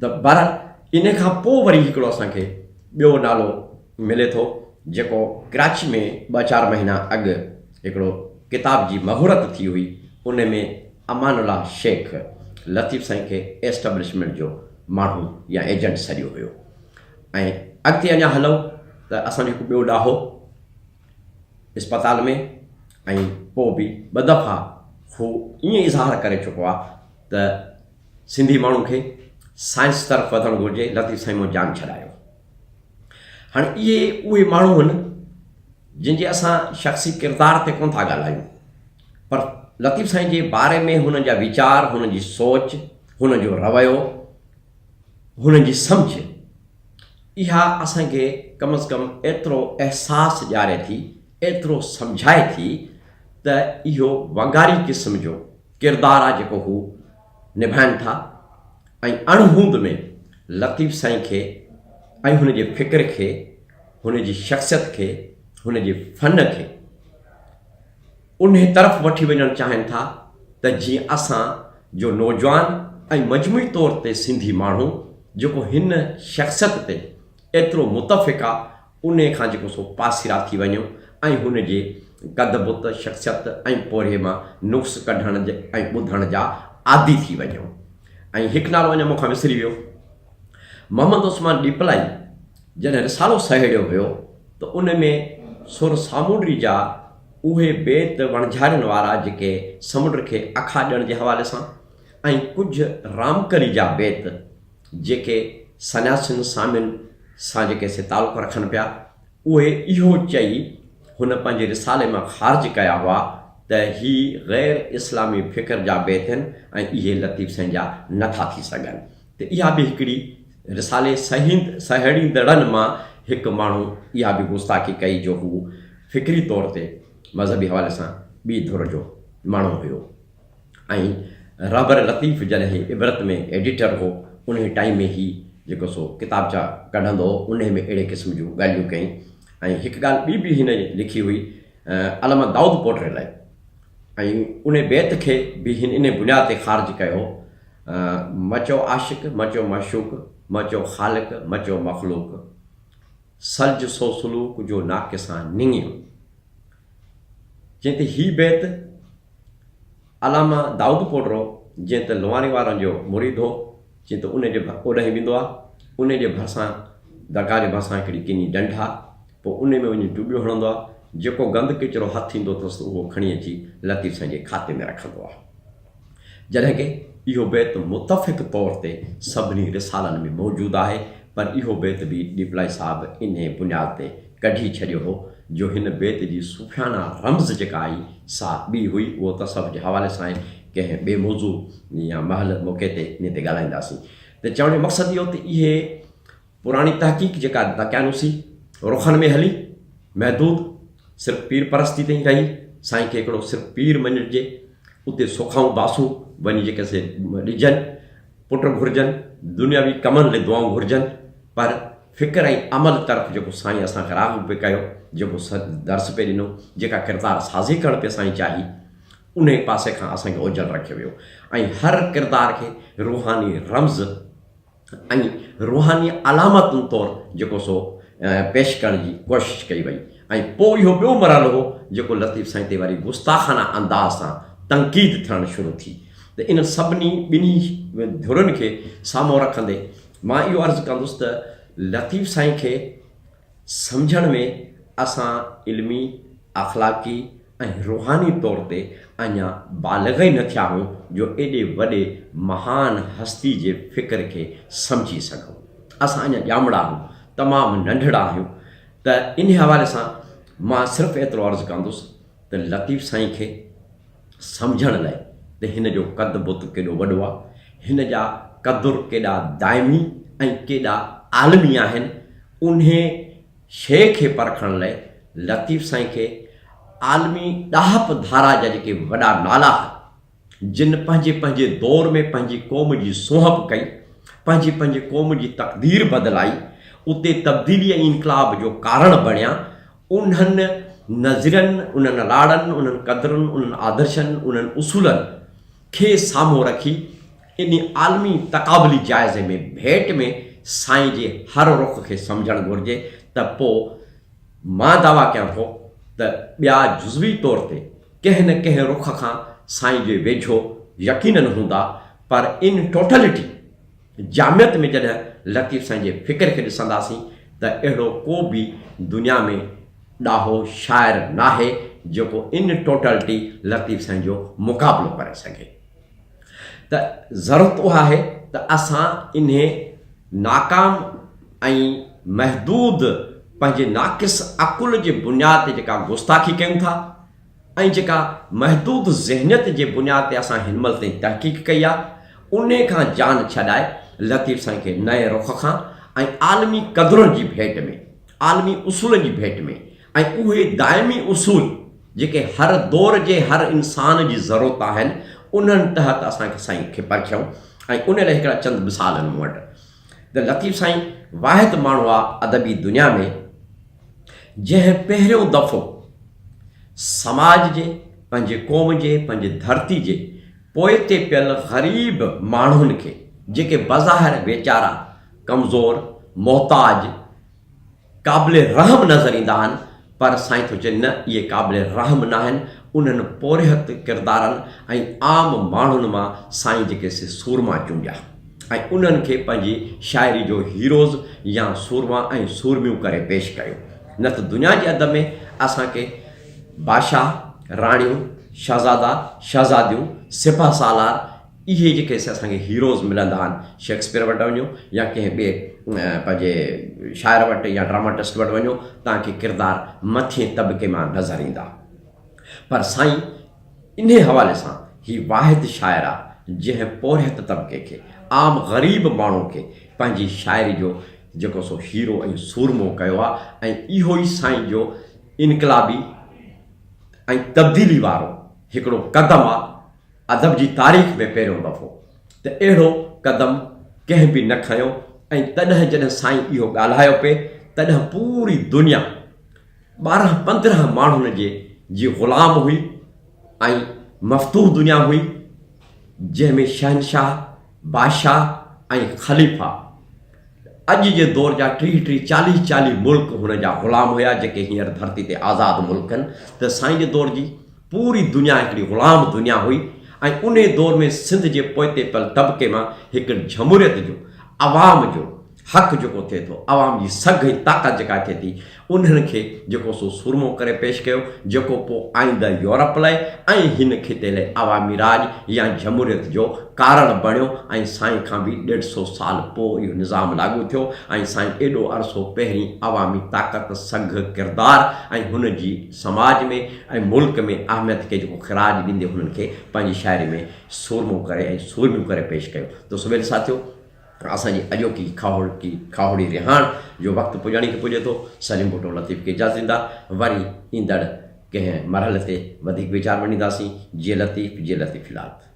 ته بهرحال انهي کان پوء وري هڪڙو اسان کي ٻيو نالو ملي ٿو جيڪو ڪراچي ۾ ٻه چار مهينا اڳ هڪڙو ڪتاب جي مهورت ٿي هئي ان ۾ امان الله شيخ لطيف سائين کي ايسٽبلشمينٽ جو ماڻهو يا ايجنٽ سڏيو هيو ۽ اڳتي اڃا هلون ته اسان جو هڪ ٻيو ڏاهو اسپتال ۾ ۽ پوء به ٻه دفعا هو ائين اظهار ڪري چڪو آهي ته سنڌي ماڻهو کي سائنس طرف وڌڻ گهرجي، لطيف سائين مون جان ڇڏايو. هاڻي اهي اهي ماڻهو هن جن جي اسان شخصي ڪردار تي ڪونه ٿا ڳالهايون پر لطيف سائين جي باري ۾ هنن جا ويچار، هنن جي سوچ، هنن جو رويو، هنن جي سمجهه اها اسان کي ڪم از ڪم ايترو احساس ڏياري ٿي، ايترو سمجهائي ٿي ته اهو ونگاري قسم جو ڪردار آ جيڪو هو نڀائن ٿا ۽ اڻ هوند ۾ لطيف سائين کي ۽ هن جي فڪر کي، هن جي شخصيت کي، هن جي فن کي انهي طرف وٺي وڃڻ چاهين ٿا ته جيئن اسان جو نوجوان ۽ مجموعي طور تي سنڌي ماڻهو جيڪو هن شخصيت تي ايترو متفق آ انهي کان جيڪو سو پاسيرا ٿي وڃون ۽ هن جي قد بت، شخصيت ۽ پورهيي مان نقص ڪڍڻ ۽ ٻڌڻ جا عادي ٿي وڃون. ۽ هڪ نالو اڃا مون کان وسري ويو. محمد عثمان ڏيپلائي جڏهن رسالو سهيڙيو هيو ته ان ۾ سر سامونڊي جا اهي بيت وڻجارين وارا جيڪي سمنڊ کي اکا ڏيڻ جي حوالي سان ۽ ڪجهه رامڪلي جا بيت جيڪي سنياسين سامين سان جيڪي سي تعلق رکن پيا، اهي اهو چئي هن پنهنجي رسالي مان خارج ڪيا هئا ته هي غير اسلامي فڪر جا بيت هن ۽ اهي لطيف سائين جا نه ٿا ٿي سگهن ته اها به هڪڙي رسالي سهيڙيندڙن مان هڪ ماڻهو اها به گستاخي ڪئي جو هو فڪري طور تي مذهبي حوالي سان ٻي ڌر جو ماڻهو هيو. ۽ رهبر لطيف جڏهن عبرت ۾ ايڊيٽر هو انهي ٽائيم ۾ هي جيڪو سو ڪتابچا ڪڍندو هو انهي ۾ اهڙي قسم جون ڳالهيون ڪيائين ۽ هڪ ڳالهه ٻي به هن لکي هئي علامه دائود پوٽري لاء ۽ انهي بيت کي به هن انهي بنياد تي خارج ڪيو هو مچو عاشق مچو معشوق مچو خالق مچو مخلوق سلج سو سلوڪ جو ناقصان نڱيو جنهن تي هي بيت علامه دائود پوٽرو جنهن ته لوهاري وارن جو مريد هو، جنهن ته انهي جي اوڏانهن ويندو آ، انهي جي ڀرسان درگاهه جي ڀرسان هڪڙي ڪني ڍنڍ آ، پوء انهي ۾ وڃي ٽٻيون هڻندو آ، جيڪو گند ڪچرو هٿ ايندو اٿس اهو کڻي اچي لطيف سائين جي کاتي ۾ رکندو آ. جڏهن ڪه اهو بيت متفق طور تي سڀني رسالن ۾ موجود آهي پر اهو بيت به ڏيپلائي صاحب انهي بنياد تي ڪڍي ڇڏيو هو جو هن بيت جي صوفيانه رمز جيڪا آئي سا ٻي هئي اهو تصوف جي حوالي سان آهي ڪنهن ٻئي موضوع يا مهل موقعي تي انهي تي ڳالهائينداسين ته چوڻ جو مقصد اهو ته اهي پراڻي تحقيق جيڪا دقيانوسي رخن ۾ هلي، محدود صرف پير پرستي تائين رهي، سائين کي هڪڙو صرف پير مڃجي، اتي سوکائون باسون وڃي جيڪي سي ڏجن، پٽ گهرجن، دنياوي ڪمن لي دعائون گهرجن، پر فڪر ۽ عمل طرف جيڪو سائين اسان کي راغب پئي ڪيو، جيڪو درس پئي ڏنو، جيڪا ڪردار سازي ڪرڻ پئي سائين چاهي، انهي پاسي کان اسان کي اوجهل رکيو ويو ۽ هر ڪردار کي روحاني رمز ۽ روحاني علامتن طور جيڪو سو پيش ڪرڻ جي ڪوشش ڪئي وئي ۽ پوء اهو ٻيو مرحلو هو جيڪو لطيف سائين تي وري گستاخانه انداز سان تنقيد ٿيڻ شروع ٿي ته انهن سڀني ٻنهي ڌرين کي سامهون رکندي مان اهو عرض ڪندس ته لطيف سائين کي سمجهڻ ۾ اسان علمي، اخلاقي ۽ روحاني طور تي اڃا بالغ ئي نه ٿيا آهيون جو ايڏي وڏي مهان هستي جي فڪر کي سمجهي سگهون. اسان اڃا ڄامڙا آهيون، تمام ننڍڙا آهيون ته انهي حوالي سان مان صرف ايترو عرض ڪندس ته لطيف سائين کي سمجهڻ لاء ته هن جو قد بت ڪيڏو وڏو آ، هن جا قدر ڪيڏا دائمي ۽ ڪيڏا عالمي آهن، انهي شيء کي پرکڻ لاء لطيف سائين کي عالمي ڏاهپ ڌارا جا جيڪي وڏا نالا هن، جن پنهنجي پنهنجي دور ۾ پنهنجي قوم جي سونهپ ڪئي، پنهنجي پنهنجي قوم جي تقدير بدلائي، اتي تبديلي ۽ انقلاب جو ڪارڻ بڻيا، انهن نظرين، انهن لاڙن، انهن قدرن، انهن آدرشن، انهن اصولن کي سامهون رکي انهي عالمي تقابلي جائزي ۾ ڀيٽ ۾ سائين جي هر رخ کي سمجهڻ گهرجي ته پوء مان دعويٰ ڪيان ٿو ته ٻيا جزوي طور تي ڪنهن نه ڪنهن رخ کان سائين جي ويجهو يقينن هوندا پر ان ٽوٽلٽي، جامعيت، ۾ جڏهن لطيف سائين جي فڪر کي ڏسنداسين ته اهڙو ڪو به دنيا ۾ ڏاهو شاعر ناهي جيڪو ان ٽوٽلٽي لطيف سائين جو مقابلو ڪري سگهي. ته ضرورت اها آهي ته اسان انهي ناڪام ۽ محدود پنهنجي ناقص عقل جي بنياد تي جيڪا گستاخي ڪيون ٿا ۽ جيڪا محدود ذهنيت جي بنياد تي اسان هن مهل تائين تحقيق ڪئي آهي انهي کان جان ڇڏائي لطيف سائين کي نئين رخ کان ۽ عالمي قدرن جي ڀيٽ ۾ عالمي اصولن جي ڀيٽ ۾ ۽ اهي دائمي اصول جيڪي هر دور جي هر انسان جي ضرورت آهن، انهن تحت اسان کي سائين کي پرکيائون ۽ ان لاء هڪڙا چند مثال آهن مون وٽ ته لطيف سائين واحد ماڻهو آ ادبي دنيا ۾ جنهن پهريون دفعو سماج جي، پنهنجي قوم جي، پنهنجي ڌرتي جي پوئتي پيل غريب ماڻهن کي جيڪي بظاهر ويچارا ڪمزور، محتاج، قابل رحم نظر ايندا آهن پر سائين ٿو چئي نه اهي قابل رحم ناهن انهن پورهيت ڪردارن ۽ عام ماڻهن مان سائين جيڪي سي سورما چونڊيا ۽ انهن کي پنهنجي شاعري جو هيروز يا سورما ۽ سورميون ڪري پيش ڪيو نه ته دنيا جي ادب ۾ اسان کي بادشاهه راڻيون شهزادا شهزاديون سپهه سالار اهي جيڪي سي اسان کي هيروز ملندا آهن، شيڪسپيئر وٽ وڃو يا ڪنهن ٻئي پنهنجي شاعر وٽ يا ڊراماٽسٽ وٽ وڃو توهان کي ڪردار مٿئين طبقي مان نظر ايندا. پر سائين انهي حوالي سان هي واحد شاعر آ جنهن پورهيت طبقي کي، عام غريب ماڻهو کي پنهنجي شاعري جو جيڪو سو هيرو ۽ سورمو ڪيو آ ۽ اهو ئي سائين جو انقلابي ۽ تبديلي وارو هڪڙو قدم آ. ادب جي تاريخ ۾ پهريون دفعو ته اهڙو قدم ڪنهن به نه کنيو ۽ تڏهن جڏهن سائين اهو ڳالهايو پئي تڏهن پوري دنيا 12 15 ماڻهن جي جي غلام هئي ۽ مفتوح دنيا هئي جنهن ۾ شهنشاهه، بادشاهه ۽ خليفا اڄ جي دور جا 30 30 40 40 ملڪ هن جا غلام هيا جيڪي هينئر ڌرتي تي آزاد ملڪ آهن ته سائين جي دور جي پوري دنيا هڪڙي غلام دنيا هئي ۽ انهي دور ۾ سنڌ جي پوئتي پيل طبقي مان هڪ جھموريت جو، عوام جو، حق جيڪو ٿئي ٿو، عوام جي سگهه ۽ طاقت جيڪا ٿئي ٿي، انهن کي جيڪو سو سورمو ڪري پيش ڪيو، جيڪو پوء آئنده يورپ لئه ۽ هن خطي لئه عوامي راڄ يا جھموريت جو ڪارڻ بڻيو ۽ سائين کان به ڏيڍ سو سال پوء اهو نظام لاڳو ٿيو ۽ سائين ايڏو عرصو پهرين عوامي طاقت، سگهه، ڪردار ۽ هن جي سماج ۾ ۽ ملڪ ۾ اهميت کي جيڪو خراج ڏيندي هنن کي پنهنجي شاعري ۾ سورمو ڪري ۽ سورميون ڪري پيش ڪيو ته سويل ساٿيو اسان جي اڄوڪي کاهوڙڪي کاهوڙي رهاڻ جو وقت پڄاڻي کي پڄي ٿو سليم ڀٽو لطيف کي اجازت ڏيندا وري ايندڙ ڪنهن مرحلي تي وڌيڪ ويچار ونڊينداسين جيئي لطيف جيئي لطيف لات.